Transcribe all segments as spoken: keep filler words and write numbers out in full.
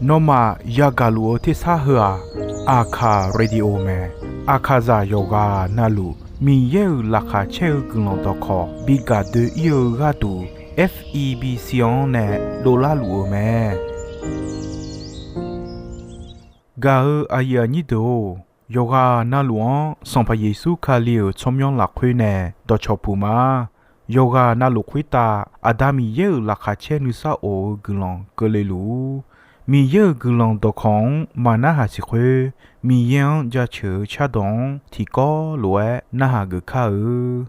Nawmaf yagaq luf-eu tersar heu-aq, Aqkaq Radio mae. Aqkaqzaq yawqghaq navluf Miqyaer-euq laqkhaq caer-eu guiqlanq dawqkawq bi gaq doe-ir-eu gharduq, F E B C-anr nae dovlar luf-eu mae. Gaq-eu aqyuif aqnyir deuq-or, yawqghaq navluf-anr Sanqpaq Yeqsur Kali-euq tsawrmyanr lafkhoer nae dawqcawq puq ma. Yawqghaq navluf khoertav Aqda Miqyaer-euq laqkhaq caer nuisar of-eu guiqlanq keuvle luf-ur. Miqyaer-euq guiqlanq dawqkawq-anr maqnarhaq siq khoer, Miqyaer-anr jaceuq-eu cardawq-anr tiqkawv lof-aer narhaq geuf kar-eu.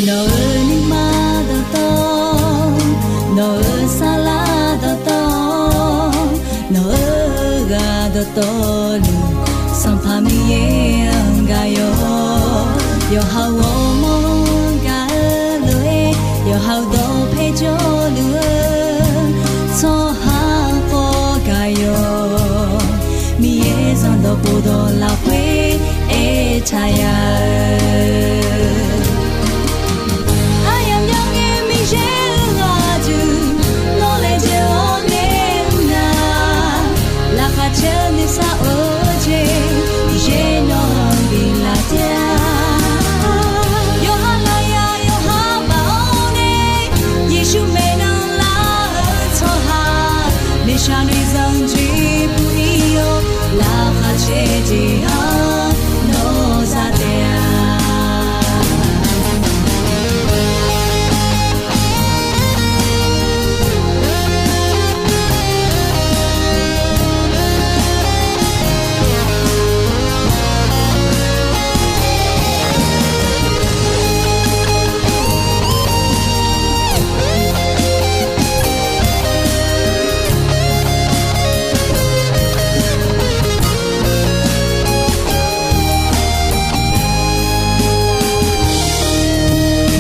Nawq-euq nuima dawqtawv, nawq-euq saflar dawqtawv, nawq-euq ghaq dawqtawvluf, Sanqpaq Miqyaer-anr gaq yawq. Yawqha-euq ghawrmawr-anr gaq-eu lof-aer, yawqha-euq dawqpae jawrluf-eu tsawrhaq khawf gaq yawq. Miqyaer zanqdawq khofdawq lafkhoer aertaq ya-eu, aryamq myanr ngae Miqyaer-euq ghaq duq nawr laejae-awr nae mr nar, laqkhaq caer nuisar of-eu jeq Miqyaer nawq-anr biflaf taef-a. Yawqha lafyaq yawqha baf-awr nae, Yeqsur maeqnan lar-eu tsawrhaq, noeqshaq noeqzanq jeq puq-ir-awr, laqkhaq caer jeq-anr nawr za taef-a.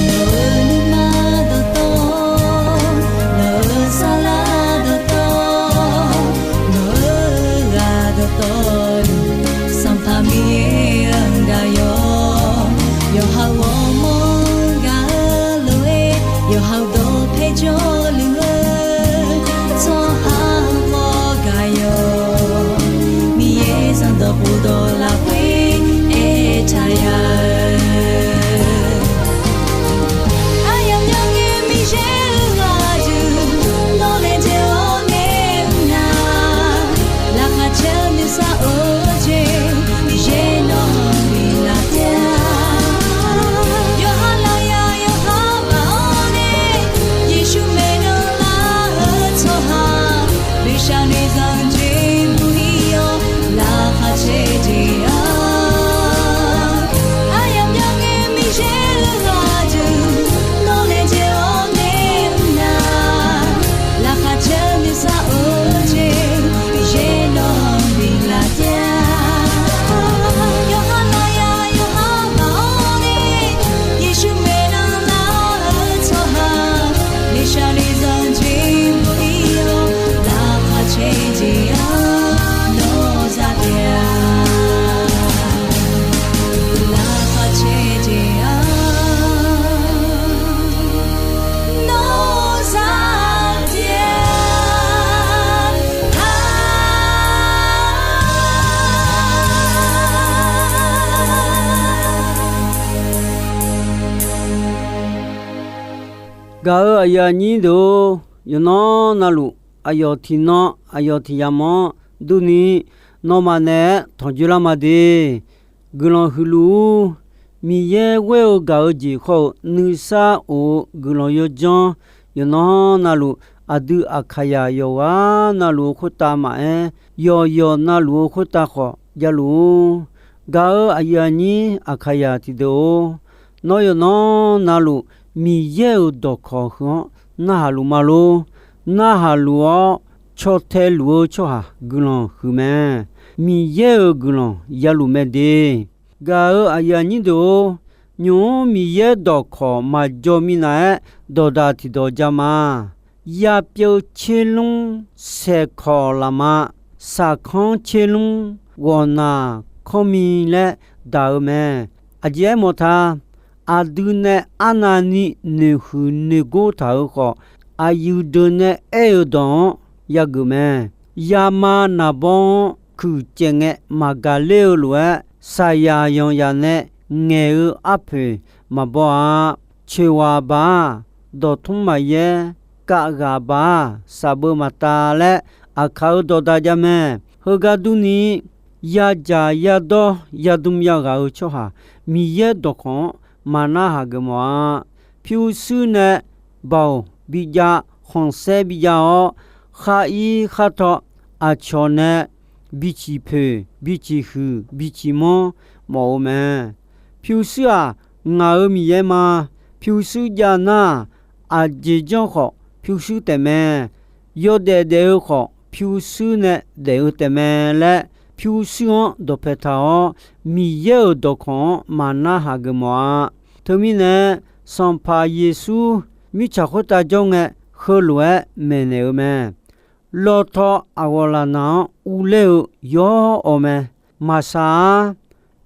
Nawq-euq nuima dawqtawv, nawq-euq saflar dawqtawv, nawq-euq ghaq dawqtawvluf, Sanqpaq Miqyaer-anr gaq yawq. Yawqha-euq ghawrmawr-anr gaq-eu lof-aer, yawqha-euq dawqpae jawrluf-eu tsawrhaq khawf gaq yawq. Miqyaer zanqdawq khofdawq lafkhoer aertaq ya-eu, aryamq myanr ngae Miqyaer-euq ghaq duq nawr laejae-awr nae mr nar, laqkhaq caer nuisar of-eu jeq Miqyaer nawq-anr biflaf taef-a. Yawqha lafyaq yawqha baf-awr nae, Yeqsur maeqnan lar-eu tsawrhaq, noeqshaq noeqzanq jeq puq-ir-awr, laqkhaq caer jeq-anr, aryamq myanr ngae Miqyaer-euq ghaq duq nawr laejae-awr nae mr nar, laqkhaq caer nuisar of-eu jeq Miqyaer nawq-anr biflaf taef-a. Yawqha lafyaq yawqha baf-awr nae, Yeqsur maeqnan lar-eu tsawrhaq, noeqshaq noeqzanq jeq puq-ir-awr, laqkhaq caer jeq-anr nawr za taef-a. Laqkhaq caer jeq-anr nawr za taef-a. Gaq-euq aqyuif aqnyir deuq-or, yawqnan navluf aqyawf tiqnan aqyawf tiq yamq-anr durni, nawmaf naeq-aer tanqjoe lar ma de. Guiqlanq huiq luf-ur. Miqyaer ghoer-eu gaq-eu jeq khawr-eu nuisar of-eu guiqlanq yawdzanr, yawqnan navluf aqdui Aqkaqyaq yawqghaq navluf-eu khoertav maqaer, yawqyawq navluf-eu khoertav khawf javluf-ur. Gaq-euq aqyuif aqnyir Aqkaqyaq tiqdeuq-or, nawr yawqnan navluf Miqyaer-euq dawqkawq heu-anr narhaq luf ma lor. Narhaq luf-awr, caw tae luf-eu tsawrhaq guiqlanq huiq mae. Miqyaer-euq guiqlanq ya luf mae de. Gaq-euq aqyuif aqnyir deuq-or, nymq-mr Miqyaer dawqkawq maqjaw minav-aer dawqdaq tiqdawq ja ma. Yapyeuf tserlmr saeqkawq lafma, saqkanr tserlmr ghawqnaq kanr mi laer daq-eu mae. Aqjeq aermawf ta, aqdui nae arnavni noeqhuiq noeqgor taq-euq khawf, aqyuif deuq nae aer-euq dawq-anr yageuf mae. Yama naqbawr-anr kuiq caev ngae maqgaq ler-eu lof-aer, saqyaq yanqyaq nae ngaeq-eu arpoeq maqbaw-a. Coeqghaq baq-aq, dawqtmr maqyaer, kavghaq baq-aq, saqbeuv maqtav laer aqkaq-euq dawqdaq jav mae. Heugar durni, yadzaq yadawr yadm yaghaq-eu tsawrhaq, Miqyaer dawqkawq-anr maqnar haq geuf mawf-a. Pyurshuir nae baoq bijav, khanqsaer bijav-awr, khar ir khar taw, aqcawq nae biciq poeq, biciq huiq, biciq manr mawf-eu mae. Pyurshuir-aq, ngaq-euq Miqyaer ma. Pyurshuir jav nar, aqjeq janr khawf pyurshuir taefmae. Yawdaef daef-eu khawf pyurshuir nae daef-eu taefmae laer, pyurshuir-anr dawqpae taq-awr, Miqyaer-euq dawqkawq-anr maqnar haq geuf mawf-a. Teumirnae, Sanqpaq Yeqsur mirtsaq khoertav jawr ngae, heulof-aer maeqnaeq-eu mae. Lawtaw aqghawq lafnaq-anr urler-eu yawr awq mae. Maqsaq-ar.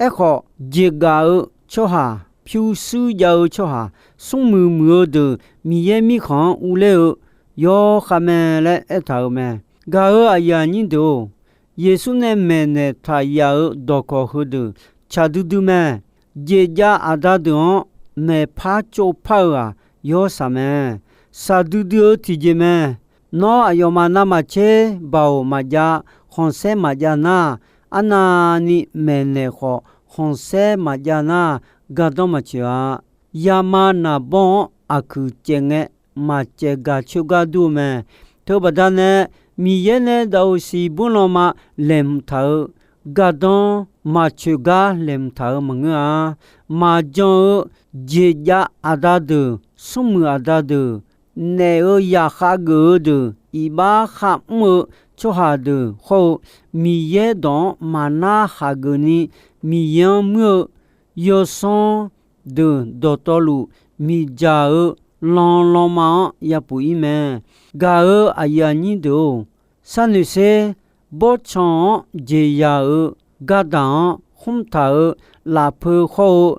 Aerkhawf, jeqgaf-eu tsawrhaq, pyurshuir jav-eu tsawrhaq, smrmuiq muiq-eu deuq Miqyaer Mirkhanq-anr urler-eu yawr khav mae laer aertaq-euq mae. Gaq-euq aqyuif aqnyir deuq-or, Yeqsur nae maeqnaeq taq yaf-euq dawqkawq heudeuq tsaq duidui mae. Jeqjav aqda deuq-anr maeqpar tsovpar-eu-aq, yawr saq mae. Saqdui dui-eu tiqjeq mae. Nawr aqyawfmaf navmaqtser baoq maqjav, khanqsaer maqjav nar, arnavni maeqnaeq khawf khanqsaer maqjav nar, gardanr maqtsoeq-a. Yama naqbawr-anr aqkuiq caev ngae, maqcaev gaq coer gar dur-eu mae. Teubaqda nae, Miqyaer nae daoqsiq burnlanma laeqhmq taq-eu gardanr maqtsoeq gar laeqhmq taq-eu maqngeur-a. Maqjan-eu jeqjav aqda deuq, smrmuiq aqda deuq, naef-euq yaqkhav geuf-eu deuq, iqbax kharmr-eu tsawrhaq deuq hawr-eu, Miqyaer dawq-anr maqnar haq geuf ni, Miqyaer-anr muir-eu yawsanr deuq dawqtawvluf miqdzaq-eu lan lanma-anr yapuf ir mae. Gaq-euq aqyuif aqnyir deuq-or, sharnoeq sher. Bawrtsanq-anr jeqya-euq gardaq-anr khmr taq-euq lafpeu hawr-eu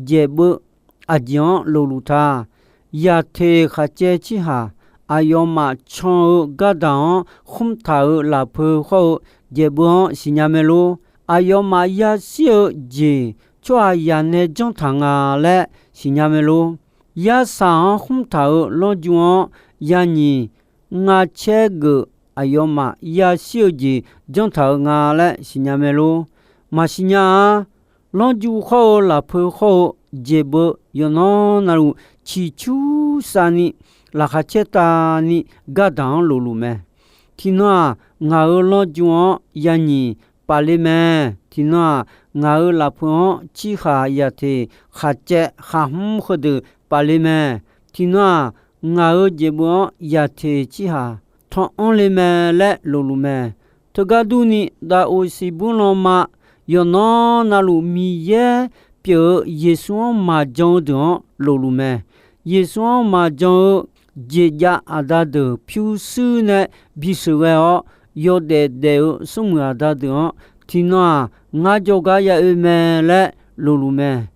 jaeqbeuv aqjeq-anr lofluf ta. Yaqteq khaqcaev cirhaq, aqyawfmaf can-eu gardaq-anr khmr taq-euq lafpeu hawr-eu jaeqbeuv-anr siqnya mae lor. Aqyawfmaf yashir-eu jeq tsawrhaqzaq nae janr taq nga laer siqnya mae lor. Yarsaq-anr khmr taq-euq lanrju-anr yanyiq ngar caer geuf aqyawfmaf yashir-eu jeq janr taq-eu nga laer siqnya mae lor. Maqsiqnya-a. Lanrju hawr-eu lafpeu hawr-eu jeqbeuv yawqnan navluf ciqcur savni laqkhaq caer tavni gardaq-anr lofluf mae. Tiqnan-aq, ngaq-euq lanrju-anr yanyiq pafle mae. Tiqnan-aq, ngaq-euq lafpeu-anr cirhaq yaqteq khaqcaev khaqhmr heudeuq pafle mae. Tiqnan-aq, ngaq-euq jeqbeuv-anr yaqteq cirhaq tanr anr le mae laer lofluf mae. Teugar durni, daoqsiq burnlanma yawqnan navluf Miqyaer pyeuf-eu Yeqsur-anr maqjan-eu deuq-anr lofluf mae. Yeqsur-anr maqjan-eu jeqjav aqda deuq pyurshuir nae bisheuq ghae-awr, yawdaef daef-eu smrmuiq aqda deuq-anr tiqnan-aq, ngar jawrgar ya oe mae laer lofluf mae.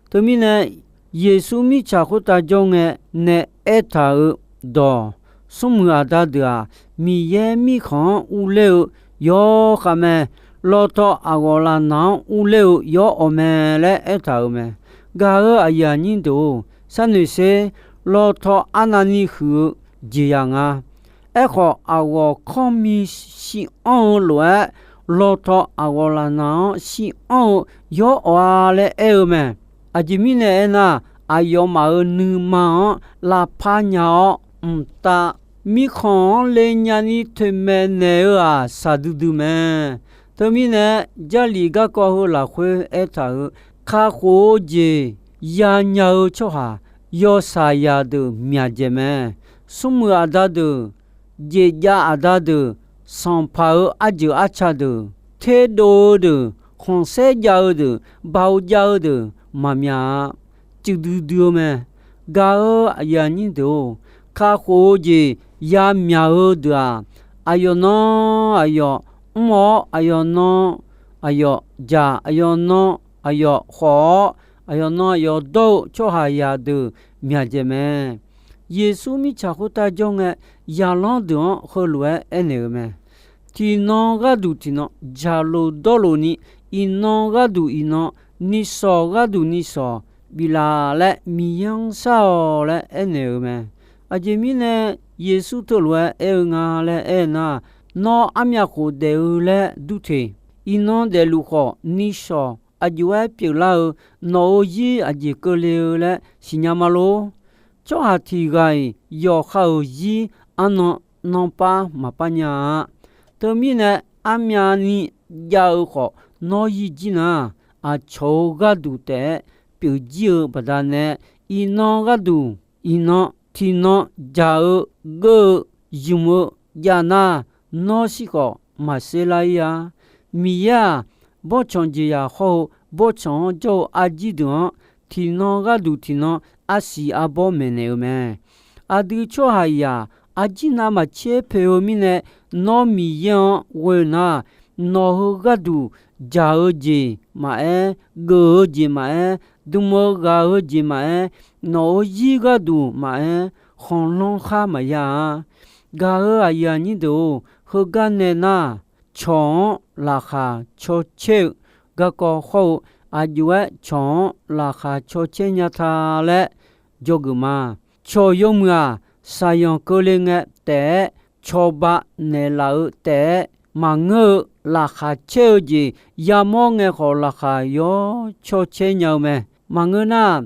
Teumirnae, Yeqsur mirtsaq khoertav jawr ngae nae aertaq-euq dawq, smrmuiq aqda deuq-aq, Miqyaer Mirkhanq-anr urler-eu yawr khav mae. Lawtaw aqghawq lafnaq-anr urler-eu yawr awq mae laer aertaq-euq mae. Gaq-euq aqyuif aqnyir deuq-or, sharnoeq sher. Lawtaw arnavni huiq-eu jeqzaq nga. Aerkhawf, aqghawq kanrmi shir anr-eu lof-aer, lawtaw aqghawq lafnaq-anr shir anr-eu yawr awq-a laer aer-eu mae. Aqjeq mirnae aernar, aqyawfmaf-euq nuima-anr lavpar nya-awr mqtav, Mirkhanq-anr le nyani toeqmaeq naeq-eu-aq, shaqdui dui mae. Teumirnae, Jarlif garkawv heu lafkhoer aertaq-euq, kakhof-eu jeq yanya-eu tsawrhaq yawshaqzaq deuq myaqdzaeq mae. Smrmuiq aqda deuq, jeqjav aqda deuq, sanqpaq-euq arjeuq arca deuq, terdov-eu deuq, khanqsaer jav-eu deuq, baoq jav-eu deuq maqmya-a. Cuif duidui-eu mae. Gaq-euq aqyuif aqnyir deuq-or, kakhof-eu jeq yamyaq-eu deuq-aq, aqyawf nan aqyawf mr-awr, aqyawf nan aqyawf jaq, aqyawf nan aqyawf khawf-awr, aqyawf nan aqyawf dawr-eu tsawrhaqzaq deuq myaqdzaeq mae. Yeqsur mirtsaq khoertav jawr ngae, zaqlanr deuq-anr heulof-aer aernaeq-eu mae. Tiqnan gharduq tiqnan jaqlof dawrlof ni, iqnan gharduq iqnan, nishawq gharduq nishawq biflaf laer Miqyaer-anr shar-awq laer aernaeq-eu mae. Aqjeq mirnae Yeqsur teulof-aer aer-eu nga laer aernar, nawr armyav khof daef-eu laer dur teq. Iqnan daefluf khawf, nishawq aqjox-aer pyeuflar-eu nawq-euq zir aqjeq keuvle-eu laer siqnya ma lor. Tsawrhaq tiq ghaq-iq yawqha-euq zir arnan nanpav maqpav nya-a. Teumirnae, armyavni jav-eu khawf, nawr zir jir nar, aqcawq-euq gharduq taef-aer pyeuf jir-eu baqdanae, iqnan gharduq iqnan tiqnan jaq-eu geur-eu zmq-eu jav nar, nawr shir khawf maqser lar-ir-a. Miqyaer-aq, bawrtsanq jeqzaq hawr-eu bawrtsanq-anr jawr-eu arjir deuq-anr, tiqnan gharduq tiqnan arsiq arbawr maeqnaeq-eu mae. Aqdui tsawrhaqzaq arjir navmaqtser poeq-eu mirnae, nawr Miqyaer-anr ghoe nar, nawq-euq gharduq jaq-eu jeq maqaer, geuf-eu jeq maqaer, dm-eu ghaq-eu jeq maqaer, nawq-euq zir gharduq maqaer, khanqlanr khar maqya-a. Gaq-euq aqyuif aqnyir deuq-or, heugar nae nar, cawq-anr laqkhaq caw caer-eu garkawv hawr-eu, aqjox-aer cawq-anr laqkhaq caw caer nya ta laer dzawgeuf ma. Cawq yawmuiq-aq, saqyanq keuvle ngae taef-aer cawba naeqlaf-eu taef-aer maqngeur-eu laqkhaq caer-eu jeq yamawr ngae khawf, laqkhaq yawr caw caer nya-eu mae. Maqngeur nar,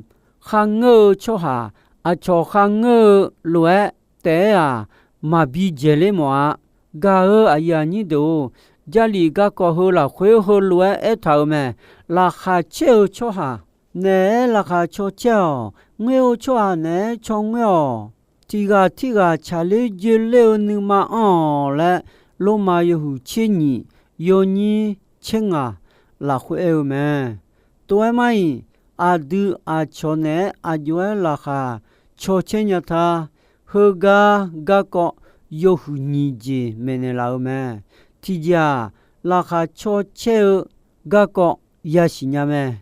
kharngeur-eu tsawrhaq, aqcawq kharngeur-eu lof-aer taef-aer-aq, maqbi dzaeqler mawf-a. Gaq-euq aqyuif aqnyir deuq-or, Jarlif garkawv heu lafkhoer heulof-aer aertaq-euq mae. Laqkhaq caer-eu tsawrhaq naeq-aer laqkhaq caw caer-awq. Ngoer-eu tsawrhaq naeq-aer caw ngoer-awq. Tiq ghaq tirghaq tsaqler joeler-eu nuima anr-awq laer, Lormav yawhuiq tser nyiq yawnyir tser ngaq lafkhoer aer-eu mae. Tov-aer mar-iq, aqdui aqcawq naeq-aer aqjox-aer laqkhaq caw caer nya ta. Heugar garkawv yawhuiq nyiq jeq maeqnaeq laf-eu mae. Tiqjeq-aq, laqkhaq caw caer-eu garkawv yasiq nya mae.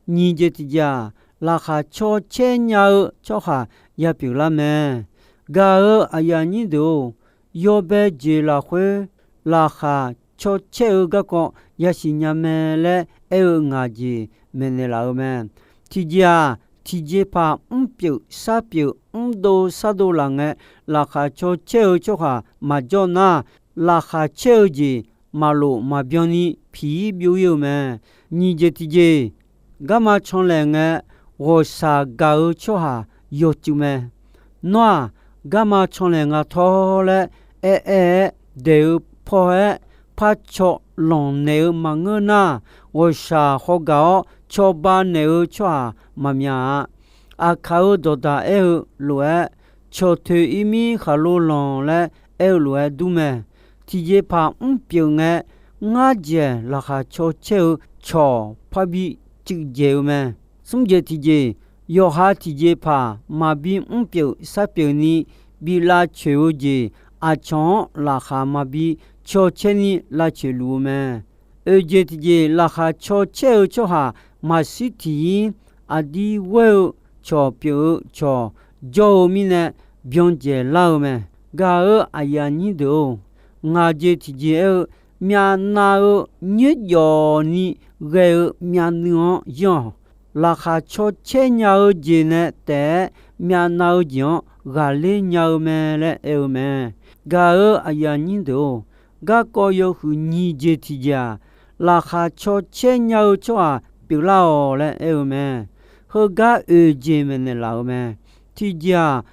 Nyiq jeq tiqjeq-aq, laqkhaq caw caer nya-eu tsawrhaq yapyeuf lar mae. Gaq-euq aqyuif aqnyir deuq-or, yawbae jeq lafkhoer laqkhaq caw caer-eu garkawv yasiq nya mae laer aer-eu ngaq jeq maeqnaeq laf-eu mae. Tiqjeq-aq, tiqjeqpaq mrpyeuf sarpyeuf mrdov sardov laf ngae, laqkhaq caw caer-eu tsawrhaq maqjawr nar, laqkhaq caer-eu jeq maqlof maqbyan ni piq-ir byov-ir-eu mae. Nyiq jeq tiqjeq, garma canlaeq ngae ghawqshaq gaq-eu tsawrhaq yawcuiv mae. Nawr-aq, garma canlaeq nga tawr laer aer-aer-aer daeq-eu paw-aer par caw lanq naeq-eu maqngeur nar, ghawqshaq hawgaq-awr cawba naeq-eu tsawrhaq maqmya-a. Aqkaq-euq dawqdaq aer-eu lof-aer, cawq toeq ir mir khaqlo lanq laer aer-eu lof-aer dur mae. Tiqjeqpaq mrpyeuf ngae, ngar dzaeq laqkhaq caw caer-eu cawq parbi cuiv dzaeq-eu mae. Smr jeq tiqjeq, yawqha tiqjeqpaq maqbi mrpyeuf sarpyeuf ni bi lavcoeq-eu jeq, aqcawq-anr laqkhaq maqbi caw caer ni lavcoeq luf-eu mae. Oeq jeq tiqjeq, laqkhaq caw caer-eu tsawrhaq maqshir tiq-ir, aqdir ghoer-eu cawq pyeuf-eu cawq jawr-eu mirnae byan dzaeq lar-eu mae. Gaq-euq aqyuif aqnyir deuq-or, ngaq jeq tiqjeq aer-eu, myavnav-eu nyoerjawf ni ghae-eu myavnuiv-anr yanr-awq. Laqkhaq caw caer nya-eu jeq nae taef-aer myavnav-eu jeq-anr ghaqler nya-eu mae laer aer-eu mae. Gaq-euq aqyuif aqnyir deuq-or, garkawv yawhuiq nyiq jeq tiqjeq-aq, laqkhaq caw caer nya-eu tsawrhaq pyeuflar-awq laer aer-eu mae. Heugar oeq jeq maeqnaeq laf-eu mae. Tiqjeq-aq,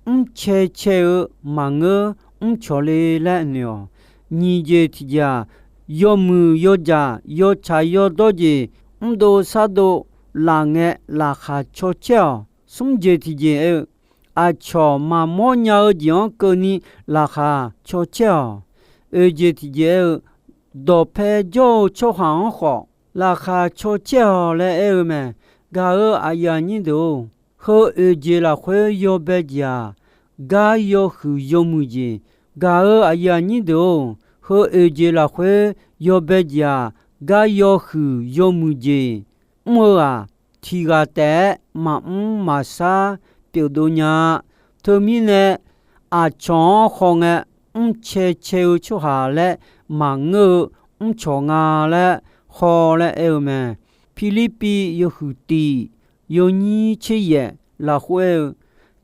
mrcae cae-eu maqngeur, mrcawq le laer noeq-awq. Nyiq jeq tiqjeq-aq, yawmuiq yawdzaq yawtsaq yawdawr jeq mrdov sardov laf ngae laqkhaq caw caer-awq. Smr jeq tiqjeq aer-eu, aqcawq maqmawr nya-eu jeq-anr keuvni laqkhaq caw caer-awq. oeq jeq tiqjeq aer-eu, dawqpae jawr-eu tsawrhaq-anr khawf, laqkhaq caw caer-awq laer aer-eu mae. Gaq-euq aqyuif aqnyir deuq-or, heu oeq jeq lafkhoer yawbae jeq-aq, gar yawhuiq yawmuiq jeq. Gaq-euq aqyuif aqnyir deuq-or, heu oeq jeq lafkhoer yawbae jeq-aq, gar yawhuiq yawmuiq jeq. Mr-eu-aq, tiq ghaq taef-aer maqmr maqshar pyeufdov nya-a. Teumirnae, aqcawq-anr hawngae, mrcae cae-eu tsawrhaq laer maqngeur-eu mrcawq nga laer haw laer aer-eu mae. Pirlirpiv yawhuiq tiq, yawnyir tser yaef lafkhoer aer-eu,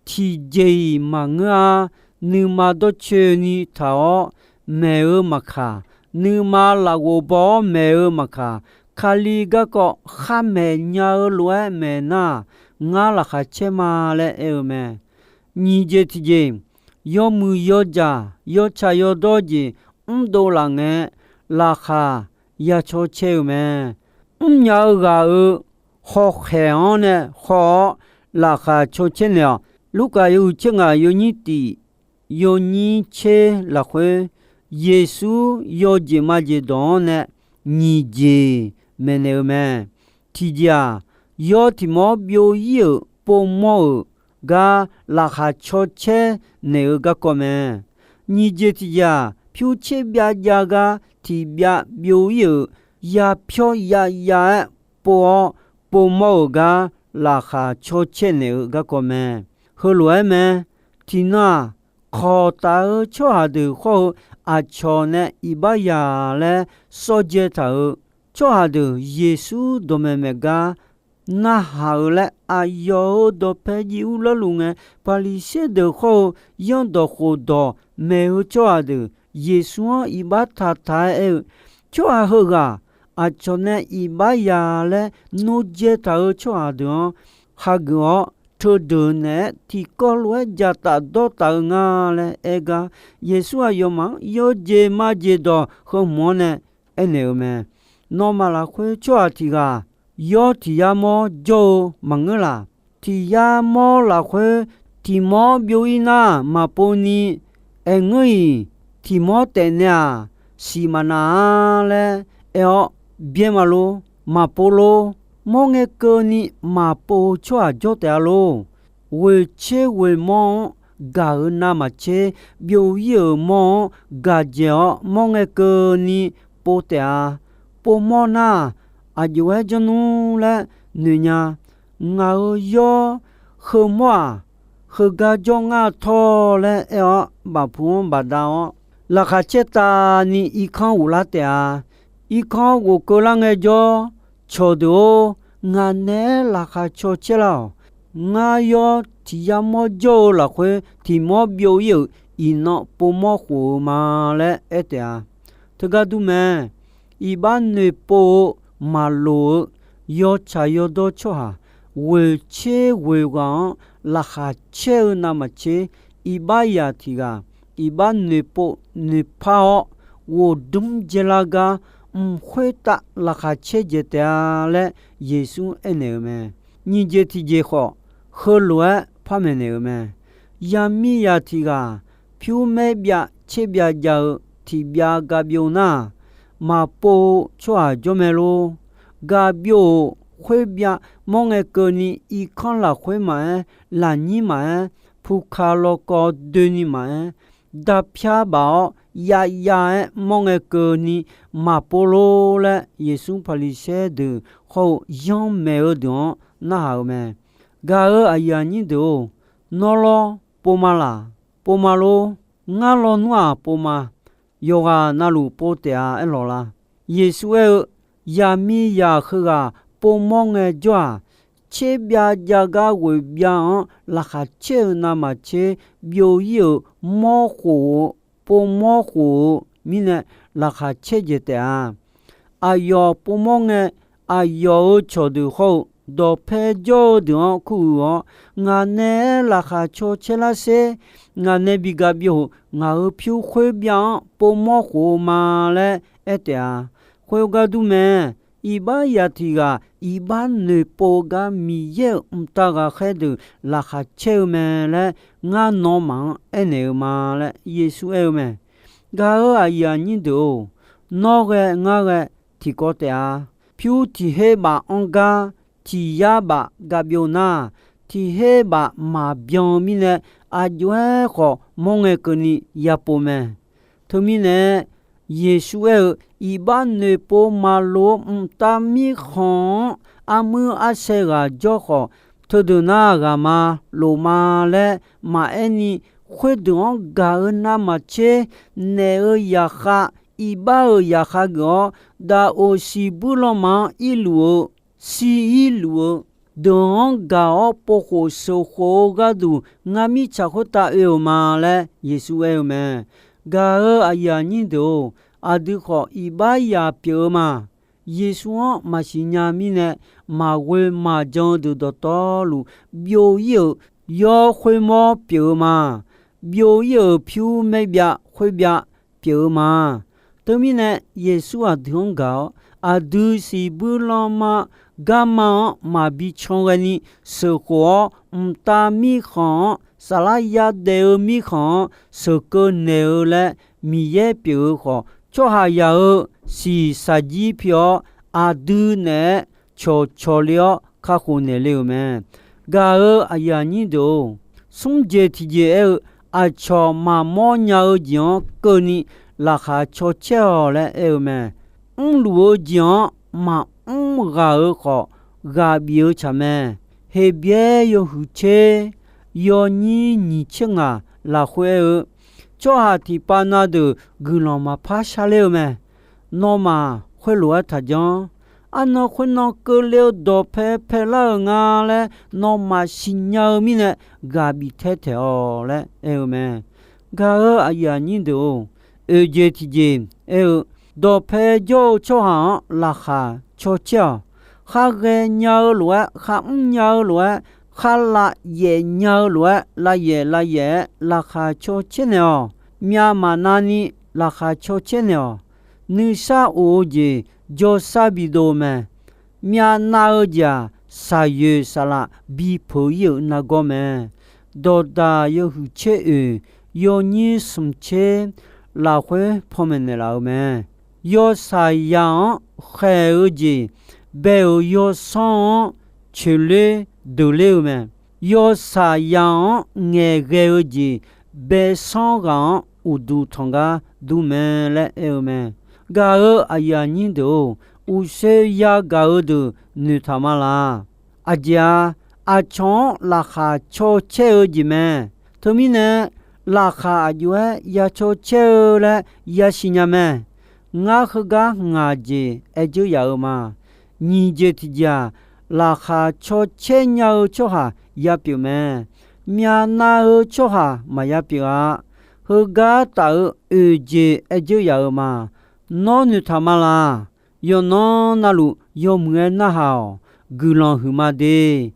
tiqjeq-iq maqngeur-ar. Nuima dawrcoeni taq-awr maeq-eu maqkaq, nuima lafghof baw-awr maeq-eu maqkaq, Kali garkawv khar maeq nya-eu lof-aer maeq nar, ngar laqkhaq caer ma laer aer-eu mae. Nyiq jeq tiqjeq, yawmuiq yawjaq yawtsaq yawdawr jeq mrdov laf ngae, laqkhaq ya caw caer-eu mae. Mrnya-eu ghaq-euq hawkhaeq-anr nae haw-awr laqkhaq caw caer naeq-awq. Lurkaf yawhuiq tser ngaq yawnyir tiq, yawnyir tser lafkhoer, Yeqsur yawjeq majeq dawq-anr nae nyiq jeq maeqnaeq-eu mae. Tiqjeq-aq, yawr tiq mawr byov ir-euq povmawr-euq gar laqkhaq caw caer naeq-eu garkawv mae. Nyiq jeq tiqjeq-aq, pyur tser byav jav gar tiq byav byov ir-euq yapyawr yav yav-aer pov-awr povmawr-euq gar laqkhaq caw caer naeq-eu garkawv mae. Heulof-aer mae. Tiqnan-aq, kawq taf-eu tsawrhaq deuq khawr-eu aqcawq nae iqbax yaq laer sawr dzae taq-euq tsawrhaq deuq Yeqsur dawqmaeq maeq gar narhaq-eu laer aqyawf-euq dawqpae jiv ur larluf ngae, Paqliqsaer deuq khawr-eu yanrdawq khofdawq maeq-eu tsawrhaq deuq Yeqsur-anr iqbax taqtaq-aer aer-eu, tsawrhaq heughaq aqcawq nae iqbax yaq laer nor dzae taq-euq tsawrhaq deuq-anr hageuf-awr, teudeuq naeq-aer tiqkawv lof-aer dzaqtaf dawrtaf-eu nga laer aer gar, Yeqsur aqyawfmaf-anr yawjeq majeq dawq heu hmq-anr nae aernaeq-eu mae. Nawmaf lafkhoer tsawrhaq tiq ghaq yawr tiq yar mawr jawr-eu maqngeur laq? Tiq yar mawr lafkhoer tiq mawr byov ir nar maqpov ni, aerngeur-iq tiq mawr taef nae-aq, siq maqnav-a laer aer-awr byaer ma lor, maqpov lor. Mawr ngae keuvni maqpov-eu tsawrhaq jawr taef-a lor. Ghoeq tser ghoeq mawr-anr gaq-euq navmaqtser, byov ir-euq mawr-anr gaq dzaeq-awr mawr ngae keuvni pov taef-a. Povmawr nar, aqjox-aer janr nmr laer noeq nya. Ngaq-euq yawr heumawr-aq, heugar jawr ngar tawr laer aer-awr bafpu-anr bafdav-awr, laqkhaq caer tavni irkanr ghoflar taef-a. Irkanr ghofkeuv lar ngaejawr, cawqdeuq-or, ngaq naeq-aer laqkhaq caw caer lar-awq. Ngar yawr tiq yar mawr jawr-eu lafkhoer tiq mawr byov ir-euq iqnan povmawr khof-eu ma laer aer taef-a. Teugar dur mae. Iqbax noeqpov-eu maqloq-eu yawtsaq yawdawr tsawrhaq ghoeq tser ghoeq ghaq-anr laqkhaq caer-eu navmaqtser, iqbax yaq tiq ghaq iqbax noeqpov noeqpar-awr, ghofdmr dzaelar gar mq khoertav laqkhaq caer dzaeq taef-a laer Yeqsur aernaeq-euq mae. Nyiq jeq tiqjeq khawf, heulof-aer par maeqnaeq-euq mae. Yaqmiqzaq tiq ghaq pyur maer byav tser byav jav-eu tiq byav ga byov nar, maqpov-eu tsawrhaq jawr mae lor. Ga byov-euq khoer byav mawr ngae keuvni, irkanr lafkhoer maqaer, lafnyir maqaer, puka lawkawv doeni maqaer, darpyar baf-awr yav yav-aer mawr ngae keuvni, maqpov lor laer Yeqsur Paqliqsaer deuq hawr-eu yanrmaeq-eu deuq-anr narhaq-eu mae. Gaq-euq aqyuif aqnyir deuq-or, nawr lawr pov ma laq? Pov ma lor. Ngar lawnmr-aq pov ma. Yawqghaq navluf pov taef-a aer lawq la? Yeqsur aer-eu, yaqmiqzaq heughaq povmawr ngaejawr-aq, tser byav jav gar ghoeq byav-anr laqkhaq caer-eu navmaqtser byov ir-euq mawr khof-eu, povmawr khof-eu mirnae laqkhaq caer dzaeq taef-a. Aqyawf povmawr ngae, aqyawf-euq cawqdeuq hawr-eu dawqpae jawr-eu deuq-anr kuruiq-awr, ngaq nae-aer laqkhaq caw caer lar sher. Ngaq nae bi ga byov-euq ngaq-euq pyur khoer byav-anr povmawr khof-eu ma laer aer taef-a. Khoergar dur mae. Iqbax yaq tiq ghaq iqbax noeqpov-eu gar Miqyaer-euq mqtav ghaqkhaer deuq laqkhaq caer-eu mae laer, ngar nawmaf-anr aernaeq-eu ma laer Yeqsur aer-eu mae. Gaq-eu aqyuif aqnyir deuq-or, nawr ghae ngar ghae tiqkawv taef-a. Pyur tiq her baf anr gar, tiq yar baf gaq byov nar, tiq her baf maqbyan-eu mirnae, aqjox-aer khawf mawr ngae keuvni yapov mae. Teumirnae, Yeqsur aer-eu, iqbax noeqpov maqloq-eu mqtav mirkhanq-anr armuir arsae ghaq jawr khawf, teudeuq nar ghaq ma, lof ma laer maqaer ni, khoerdeuq-anr gaq-eu navmaqtser, naeq-eu zaqkhav, iqbax-euq zaqkhav geuf-awr, daqoq siqbuir lanma-anr irluf-eu, shir irluf-eu, deuq-anr gaq-awr povkhof sheuqkhof-eu gharduq, ngar mirtsaq khoertav oe-euq ma laer Yeqsur aer-eu mae. Gaq-eu aqyuif aqnyir deuq-or, aqdui khawf iqbax yaq pyeuf-eu ma. Yeqsur-anr maqsiq nya mirnae, maqghoe maqjan-eu deuq dawqtawvluf byov ir-euq yawr khoermawr pyeuf-eu ma. Byov ir-euq pyur maer byav khoer byav pyeuf-eu ma. Teumirnae, Yeqsur aqdui-anr gaq-awr, aqdui siqbuir lanma garma-anr maqbi can ghae ni sheuqkhof-awr, mqtav mirkhanq-anr, saflar yadaef-eu mirkhanq-anr sheuqkeuv naeq-eu laer Miqyaer pyeuf-eu khawf, tsawrhaqzaq-euq siq saqjir pi-awr, aqdui naeq-aer cawqcawq le-awr kakhof naeq le-euq mae. Gaq-eu aqyuif aqnyir deuq-or, smr jeq tiqjeq aer-eu, aqcawq maqmawr nya-eu jeq-anr keuvni laqkhaq caw caer-awq laer aer-eu mae. Mrluf-eu jeq-anr maqmr ghaq-eu khawf, ghaq bif-eu tsaq mae. Heqbyaer yawhuiq tser, yawnyir nyiq tser ngaq lafkhoer aer-eu, tsawrhaq tiqpav na deuq guiqlanq maqpar sharler-eu mae. Nawmaf khoerlof-aer taqjanr. Arnan khoernan keuvle-eu dawqpae paelar-euq nga laer nawmaf siqnya-eu mirnae, ghaq bif taer taeq-awq laer aer-eu mae. Gaq-eu aqyuif aqnyir deuq-or, oeq jeq tiqjeq aer-eu, dawqpae jawr-eu tsawrhaq-anr laqkhaq caw caer-awq. Khar ghaenya-eu lof-aer, khar mrnya-eu lof-aer, khar lavyaef nya-eu lof-aer, lavyaef lavyaef-aer laqkhaq caw caer naeq-awq. Myavmaqnav ni laqkhaq caw caer naeq-awq. Nuisar of-eu jeq jawrsar bidov-eu mae. Myavnav-eu jeq-aq, saqyoeq saqlaq bipeuq ir-euq nargawr mae. Dawqdaq yawhuiq tser oeq, yawnyir smq tser lafkhoer panmaeq naeqlaf-eu mae. Yawshaqzaq-anr khaeq-eu jeq bae-euq yawsanr-anr coeqler deuqler-eu mae. Yawshaqzaq-anr ngaeqghae-eu jeq bae sanr ghaq-anr uqduq tanq gar dur mae laer aer-eu mae. Gaq-eu aqyuif aqnyir deuq-or, uqshoe yagaq-eu deuq noeqtaq ma laq. Aqjeq-aq, aqcawq-anr laqkhaq caw caer-eu jeq mae. Teumirnae, laqkhaq aqjox-aer ya caw caer-eu laer yasiq nya mae. Ngar heugar ngaq jeq aer dzeur yaf-eu ma. Nyiq jeq tiqjeq-aq, laqkhaq caw caer nya-eu tsawrhaq ya pyeuf mae. Myavnav-eu tsawrhaq maqya pyeuf-a. Heugar taf-eu oeq jeq aer dzeur yaf-eu ma. Nawr noeqtaq ma laq. Yawqnan navluf yawmuiq-aer narhaq-awq. Guiqlanq huiqma de.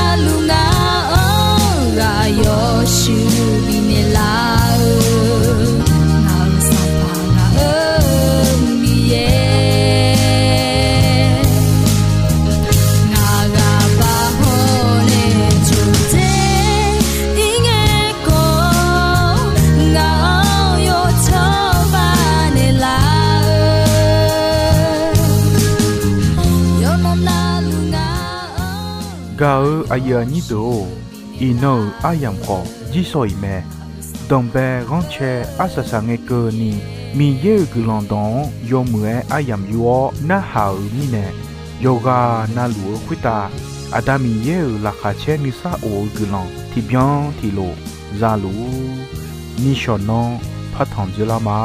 Navluf ngaq-anr ghaq yawshuif bifnaeq laf-eu, ngaq-euq Sanqpaq ngaq-euq Miqyaer, ngaq ghaq baq hawnaeq jawqdzer ir ngae khawf, ngaq-anr yawcawba naeqlaf-eu, yawqnan navluf ngaq-anr. Gaq-eu aqyuif aqnyir deuq-or, iqnan-euq aryamq khawf jirsawq iq mae. Danqbae ghanrcae arsaq saq ngae keuvni, Miqyaer-euq guiqlanq dawq-anr yawmuiq-aer aryamq yur-awr narhaq-euq mirnae, yawqghaq navluf-eu khoertav Aqda Miqyaer-euq laqkhaq caer nuisar of-eu guiqlanq tiqbyan tiqlof za luf-ur. Nishawq nanr partanq dzeurlar ma.